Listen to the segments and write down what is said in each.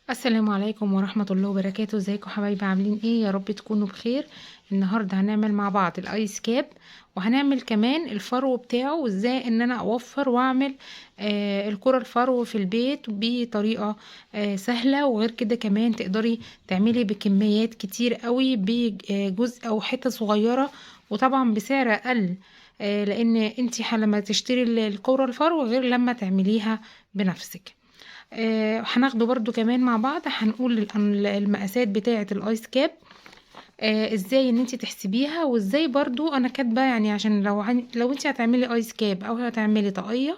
السلام عليكم ورحمة الله وبركاته. ازيكم حبايبي؟ عاملين ايه؟ يا رب تكونوا بخير. النهاردة هنعمل مع بعض ال ice cap، وهنعمل كمان الفرو بتاعه، وازاي ان انا اوفر واعمل الكرة الفرو في البيت بطريقة سهلة، وغير كده كمان تقدري تعملي بكميات كتير قوي بجزء او حتة صغيرة، وطبعا بسعر اقل، لان انتي لما تشتري الكرة الفرو غير لما تعمليها بنفسك. هناخده برضو كمان مع بعض، هنقول المقاسات بتاعة ال ice cap، ازاي ان انتي تحسبيها، وازاي برضو انا كاتبه عشان لو انتي هتعملي ice cap او هتعملي طاقية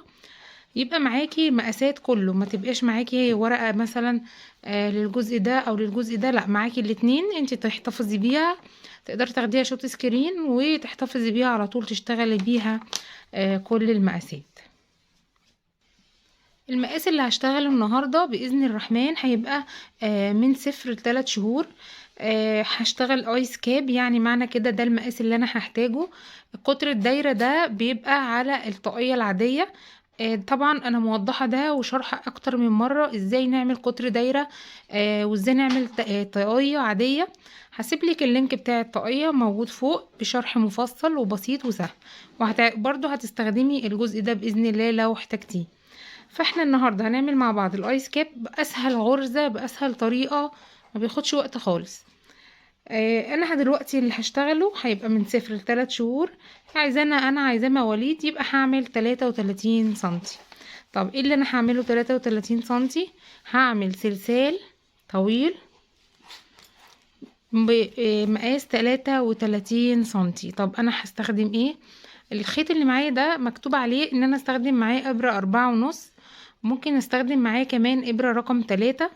يبقى معاكي مقاسات كله، ما تبقاش معاكي ورقة مثلا، للجزء ده او للجزء ده، لا معاكي الاتنين انتي تحتفظي بيها، تقدري تاخديها shot screen وتحتفظي بيها على طول، تشتغلي بيها، كل المقاسات. المقاس اللي هشتغله النهارده باذن الرحمن هيبقى، من 0 لتلات شهور. هشتغل ice cap، يعني معنى كده ده المقاس اللي انا هحتاجه. قطر الدايره ده بيبقى على الطاقيه العاديه، طبعا انا موضحه ده وشرحه اكتر من مره ازاي نعمل قطر دايره، وازاي نعمل طاقيه عاديه. هسيب لك ال link بتاع الطاقيه موجود فوق بشرح مفصل وبسيط وسهل، برضو هتستخدمي الجزء ده باذن الله لو احتاجتيه. فاحنا النهارده هنعمل مع بعض ال ice cap باسهل غرزه باسهل طريقه، ما بياخدش وقت خالص. انا دلوقتي اللي هشتغله هيبقى من 0 لتلات شهور، انا عايزاه مواليد، يبقى هعمل 33 سنتي. طب ايه اللي انا هعمله 33 سنتي؟ هعمل سلسال طويل بمقاس 33 سنتي. طب انا هستخدم ايه؟ الخيط اللي معايا ده مكتوب عليه ان انا استخدم معاه ابره 4.5، ممكن استخدم معاه كمان ابره رقم 3.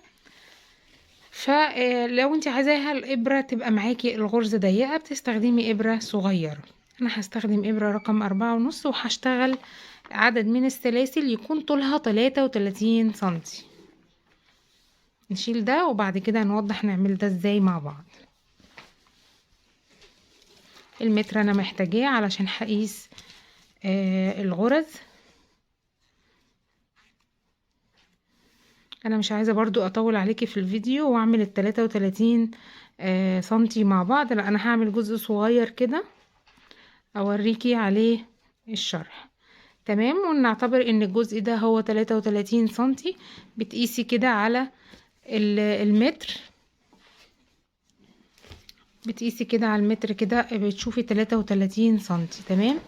فلو انت عايزاها الابره تبقى معاكي الغرزه ضيقه بتستخدمي ابره صغيره. انا هستخدم ابره رقم 4.5، وهشتغل عدد من السلاسل يكون طولها 33 سنتي. نشيل ده وبعد كده نوضح نعمل ده ازاي مع بعض. المتر انا محتاجاه علشان هقيس، الغرز. انا مش عايزه برضو اطول عليكي في الفيديو واعمل التلاتة وتلاتين، سنتي مع بعض، لا انا هعمل جزء صغير كده اوريكي عليه الشرح. تمام، ونعتبر ان الجزء ده هو 33 سنتي. بتقيسي كده على المتر، بتقيسي كده على المتر كده بتشوفي 33 سنتي. تمام،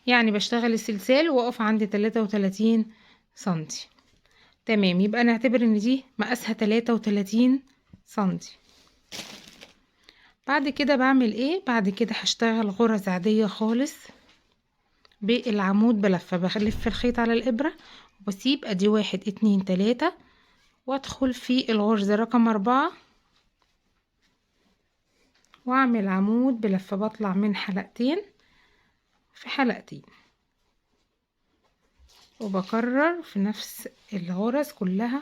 يعني بشتغل السلسال واقف عند 33 سنتي. تمام، يبقى نعتبر ان دي مقاسها 33 سنتي. بعد كده بعمل ايه؟ بعد كده هشتغل غرز عادية خالص بالعمود بلفة، بلف الخيط على الابرة وبسيب ادي 1 2 3، وادخل في الغرزة رقم 4 واعمل عمود بلفة، بطلع من حلقتين في حلقتين، وبكرر في نفس الغرز كلها.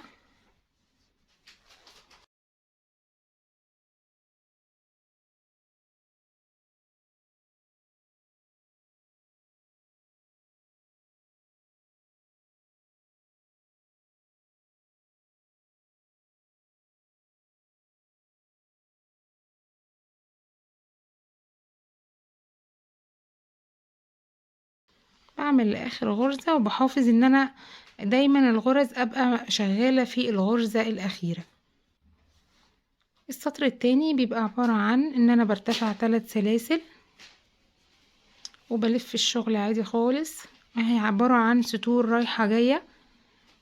بعمل لاخر غرزة، وبحافظ ان انا دايما الغرز ابقى شغالة في الغرزة الاخيرة. السطر التاني بيبقى عبارة عن ان انا برتفع 3 سلاسل وبلف الشغل عادي خالص، هي عبارة عن سطور رايحة جاية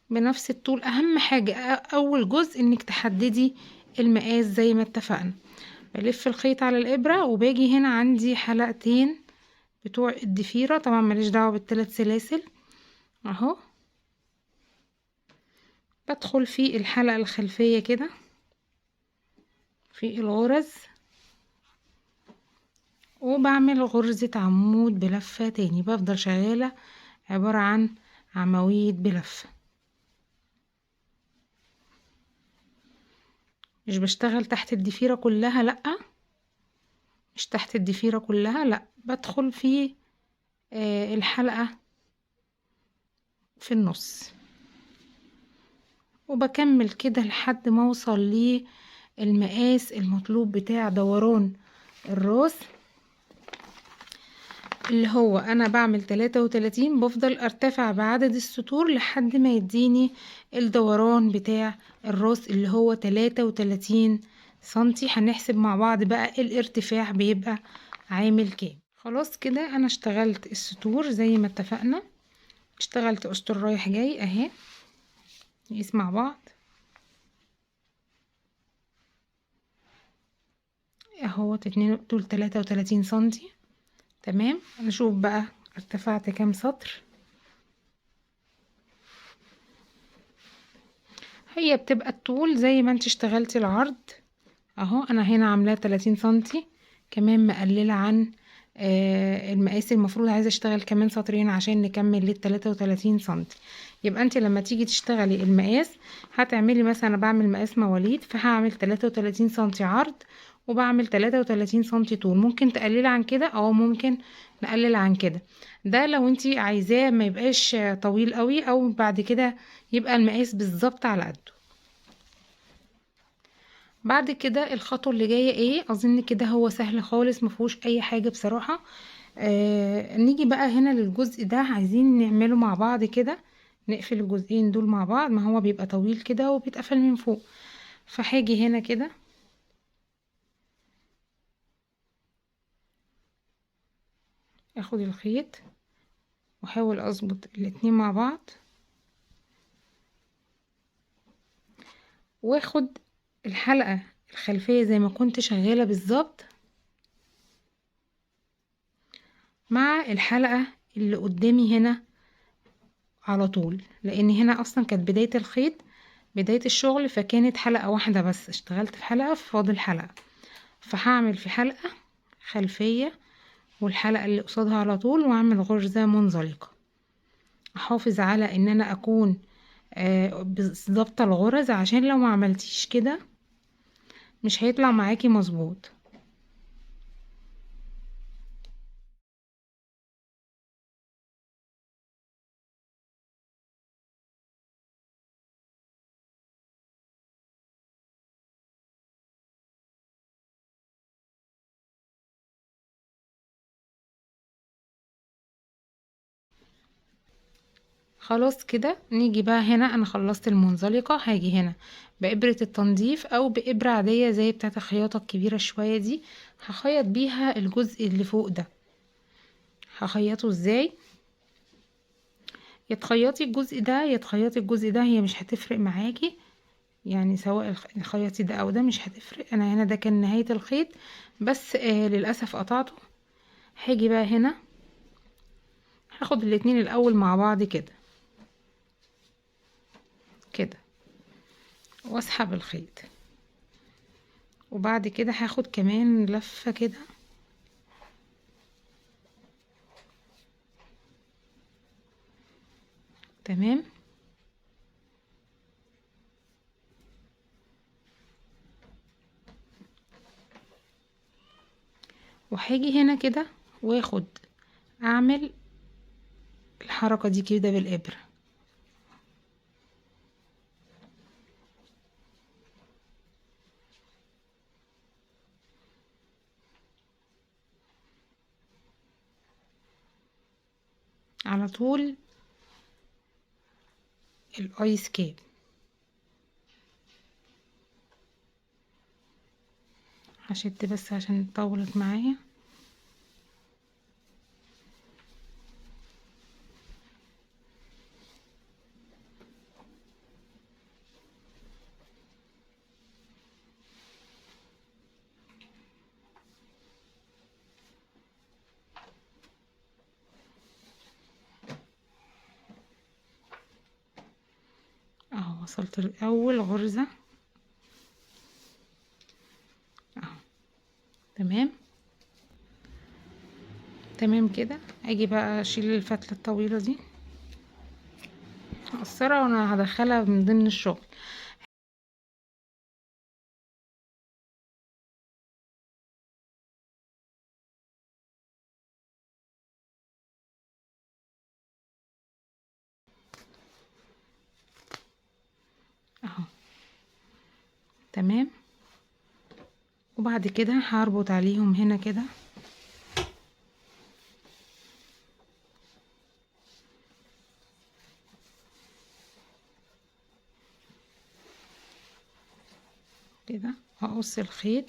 بنفس الطول. اهم حاجة اول جزء انك تحددي المقاس زي ما اتفقنا. بلف الخيط على الابرة وباجي هنا عندي حلقتين بتوع الضفيرة، طبعا ماليش دعوة بالتلات سلاسل اهو، بدخل في الحلقة الخلفية كده في الغرز وبعمل غرزة عمود بلفة تاني. بفضل شغالة عبارة عن عواميد بلفة، مش بشتغل تحت الضفيرة كلها، لأ مش تحت الضفيرة كلها، لأ بدخل في، الحلقة في النص وبكمل كده لحد ما اوصل للمقاس المطلوب بتاع دوران الراس، اللي هو انا بعمل 33، بفضل ارتفع بعدد السطور لحد ما يديني الدوران بتاع الراس اللي هو 33 سنتي. هنحسب مع بعض بقى الارتفاع بيبقى عامل كام. خلاص كده انا اشتغلت السطور زي ما اتفقنا، اشتغلت اسطر رايح جاي اهي، نقيس مع بعض اهوت 2 طول 33 سنتي. تمام، نشوف بقى ارتفعت كام سطر. هي بتبقى الطول زي ما انت اشتغلتي العرض اهو، انا هنا عاملاه 30 سنتي، كمان مقلله عن المقاس المفروض، عايزه اشتغل كمان سطرين عشان نكمل لل 33 سنتي. يبقى انت لما تيجي تشتغلي المقاس هتعملي مثلا، انا بعمل مقاس مواليد فهعمل 33 سنتي عرض وبعمل 33 سنتي طول، ممكن تقللي عن كده او ممكن نقلل عن كده، ده لو انت عايزاه ما يبقاش طويل قوي او بعد كده يبقى المقاس بالظبط على قده. بعد كده الخطوة اللي جاية ايه؟ اظن كده هو سهل خالص مفيهوش اي حاجة بصراحة. نيجي بقى هنا للجزء ده، عايزين نعمله مع بعض كده، نقفل الجزئين دول مع بعض، ما هو بيبقى طويل كده وبيتقفل من فوق. فهاجي هنا كده اخد الخيط واحاول اظبط الاتنين مع بعض، واخد الحلقة الخلفية زي ما كنت شغالة بالظبط مع الحلقة اللي قدامي هنا على طول، لان هنا اصلا كانت بداية الخيط بداية الشغل، فكانت حلقة واحدة بس، اشتغلت في حلقة فاضل حلقة، فهعمل في حلقة خلفية والحلقة اللي قصادها على طول، واعمل غرزة منزلقة. احافظ على ان انا اكون ظابطة الغرز، عشان لو ما عملتيش كده مش هيطلع معاكي مظبوط. خلاص كده نيجي بقى هنا، انا خلصت المنزلقة، هاجي هنا بإبرة التنظيف او بإبرة عادية زي بتاعة الخياطة الكبيرة شوية دي، هخيط بيها الجزء اللي فوق ده. هخيطه ازاي؟ يا تخيطي الجزء ده يا تخيطي الجزء ده، هي مش هتفرق معاكي يعني، سواء الخياطي ده او ده مش هتفرق. انا هنا ده كان نهاية الخيط بس للأسف قطعته. هاجي بقى هنا هاخد الاتنين الاول مع بعض كده كده واسحب الخيط، وبعد كده هاخد كمان لفة كده تمام. وهاجي هنا كده واخد اعمل الحركة دي كده بالإبرة، على طول الايس كاب. هشد بس عشان طولت معايا. اهو وصلت الاول غرزة اهو، تمام تمام كده. اجي بقى اشيل الفتلة الطويلة دي هقصرها وانا هدخلها من ضمن الشغل. تمام. وبعد كده هربط عليهم هنا كده. كده هقص الخيط.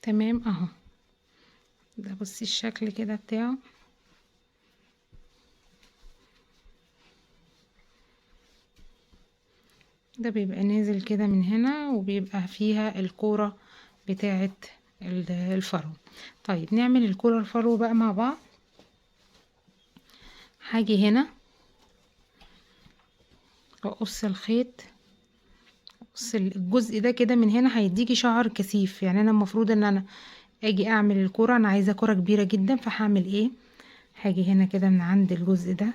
تمام اهو، ده بصي الشكل كده بتاعه. ده بيبقى نازل كده من هنا، وبيبقى فيها الكورة بتاعة الفرو. طيب نعمل الكورة الفرو بقى مع بعض. هاجي هنا واقص الخيط، اقص الجزء ده كده من هنا، هيديكي شعر كثيف. يعني انا المفروض ان انا اجي اعمل الكورة، انا عايزة كورة كبيرة جدا، فهعمل ايه؟ هاجي هنا كده من عند الجزء ده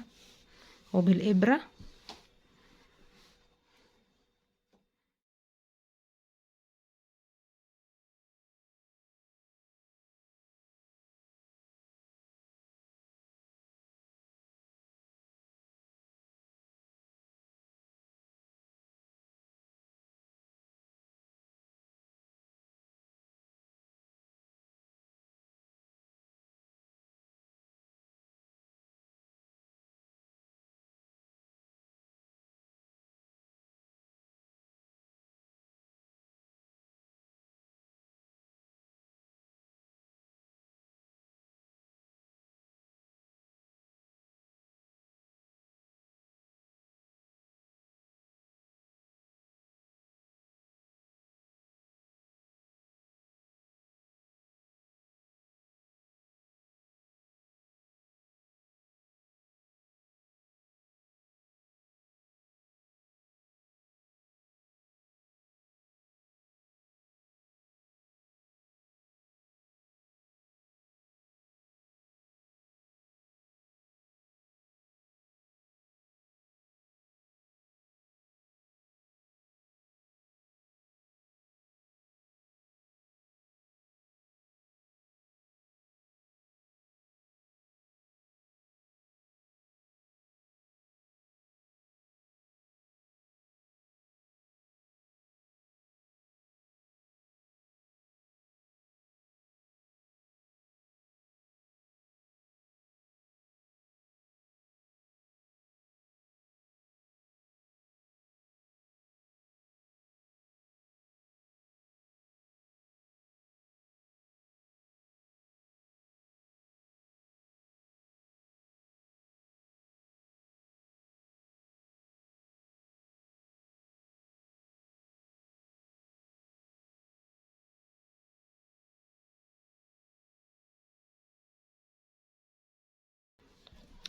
وبالابرة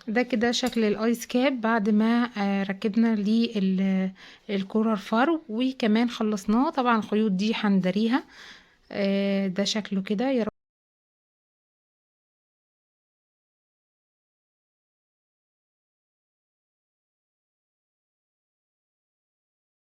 ده كده شكل ال ice cap بعد ما ركبنا ليه الكورة الفرو، وكمان خلصناه. طبعا الخيوط دي هندريها. ده شكله كده. يا رب